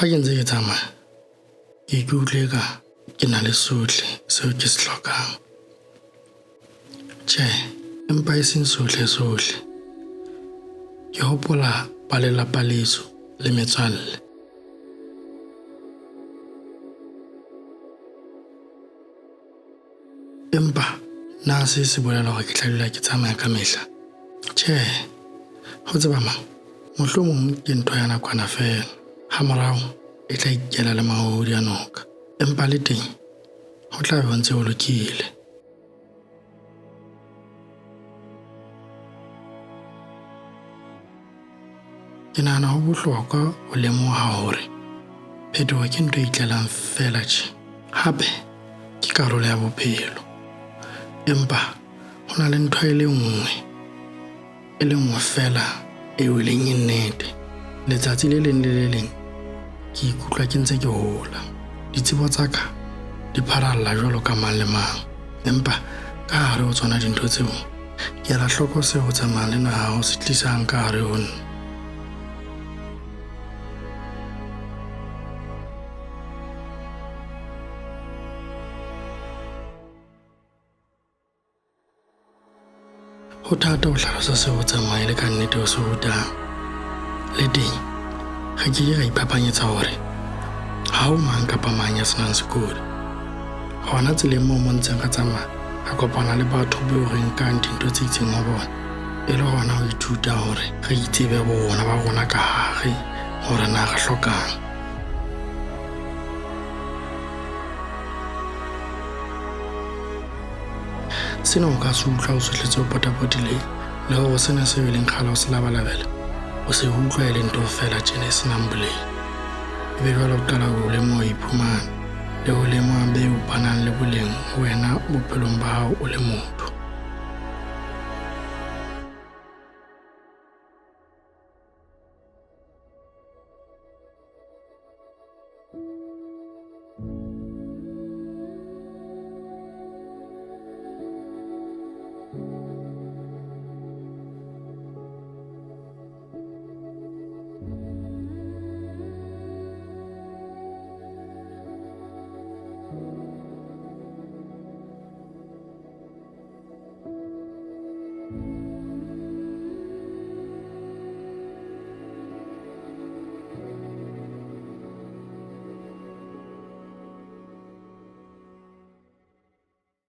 Ha ke ntse ke tsamaya, ke ikutlwe eka ke na le sohle seo ke se hlokang. Tjhe, empa e seng sohle sohle. Ke hopola ba lelapa leso le metswalle. Empa na see se bolela hore ke tla dula ke tsamaya ka mehla? Tjhe, ho tseba mang? Mohlomong ke ntho ya nakwana feela, hamorao e tla ikela le mahodi a noka. Empa le teng ho tla be ho ntse ho lokile. Ke nahana ho bohlokwa ho lemoha hore phetoho ke ntho e itlelang feela tje. Hape ke karolo ya bophelo. Empa ho na le ntho e le nngwe, e le nngwe feela eo e leng e nnete. Letsatsi le leng le le leng ke ikutlwa ke ntse ke hola. Ditsebo tsa ka di pharalla jwalo ka mang le mang. Empa ka hare ho tsona dintho tseo, Ke ela hloko seo ho tsamaya le naha ho se tlisang ka hare ho nna. Ho thata ho hlalosa seo ho tsamaya e le ka nnete ho se rutang. Le teng, re ke ke ra iphapanyetsa hore ha ho mang kapa mang ya senang sekodi. Hona tseleng moo mo ntseng re tsamaya, re kopana le batho beo re nkang dintho tse itseng ho bona, e le hona ho ithuta hore re itsebe borona ba rona ka hare hore na re hlokang. Sena o ka se utlwa ho sohle tse o potapotileng, le hore sena seo e leng kgale o se labalabela, o se utlwa e le ntho feela tjena e se nang boleng. Ebe jwale o qala ho lemoha ho iphumana, le ho lemoha beo ba nang le boleng ho wena bophelong ba hao o le motho.